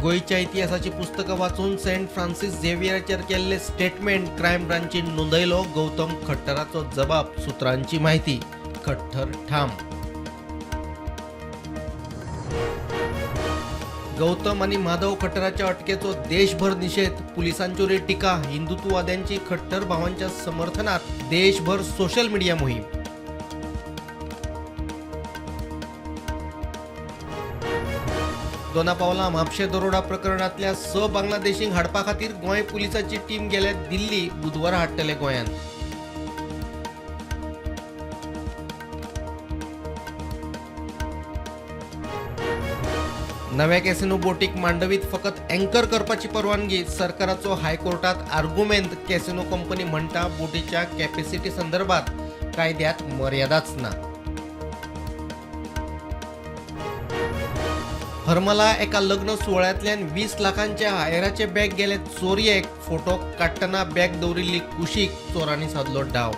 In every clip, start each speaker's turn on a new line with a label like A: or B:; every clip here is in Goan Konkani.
A: गोंयच्या इतिहासाची पुस्तकां वाचून सेंट फ्रांसीस झेवियराचेर केल्ले स्टेटमेंट क्रायम ब्रांचीन नोंदयलो. गौतम खट्टराचो जबाब. सुत्रांची माहिती. खट्टर ठाम. गौतम आणि माधव खट्टराच्या अटकेचो देशभर निषेध. पुलिसांचेरूय टिका. हिंदुत्ववाद्यांची खट्टर भावांच्या समर्थनात देशभर सोशल मीडिया मोहीम. दोनापावला म्हापशें दरोडा प्रकरणांतल्या 6 बांगलादेशींक हाडपा खातीर गोंय पुलिसाची टीम गेल्या दिल्ली. बुधवारा हाडटले गोंयांत. नव्या कॅसिनो बोटीक मांडवीत फकत अँकर करपाची परवानगी. सरकाराचो हायकोर्टात आर्गुमेंत. कॅसिनो कंपनी म्हणटा, बोटीच्या कॅपॅसिटी संदर्भात कायद्यात मर्यादाच ना. हरमला एका लग्न सुवाळ्यांतल्यान 20 लाखांच्या हायराचे बॅग गेले चोरयेक. फोटो काडटना बॅग दवरिल्ली कुशीक, चोरांनी सादलो डाव.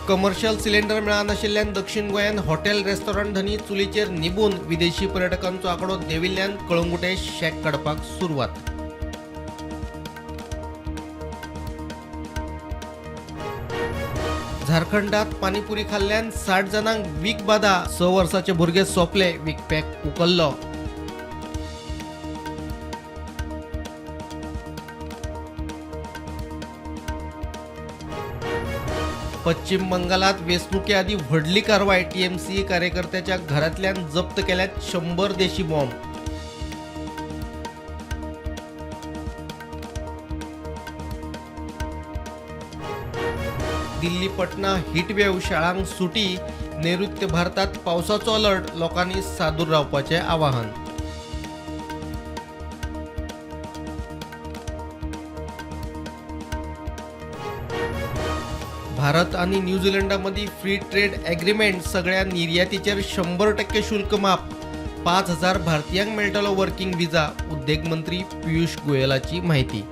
A: कमर्शियल सिलिंडर मेळनाशिल्ल्यान दक्षिण गोंयांत हॉटेल रेस्टॉरंट धनी चुलीचेर निबून. विदेशी पर्यटकांचो आंकडो देंविल्ल्यान कळंगुटे शॅक काडपाक सुरवात. झारखंडात पाणीपुरी खाल्ल्यान 60 जाणांक वीख बादा. 6 वर्साचे भुरगे सोंपले. विकप्याक उखल्लो. पश्चिम बंगालात वेंचणुके आदीं व्हडली कारवाय. टीएमसी कार्यकर्त्याच्या घरांतल्यान जप्त केल्यात 100 देशी बॉम्ब. दिल्ली पटना हिटवेव, शाळांक सुटी. नैऋत्य भारतात पावसाचो अलर्ट. लोकांनी सादूर रावपाचें आवाहन. भारत आणि न्यूझीलंडामधीं फ्री ट्रेड एग्रीमेंट. सगळ्या निर्यातीचेर 100% शुल्क माफ. 5,000 भारतीयांक मेळटलो वर्किंग विजा. उद्देग मंत्री पियुष गोयलाची माहिती.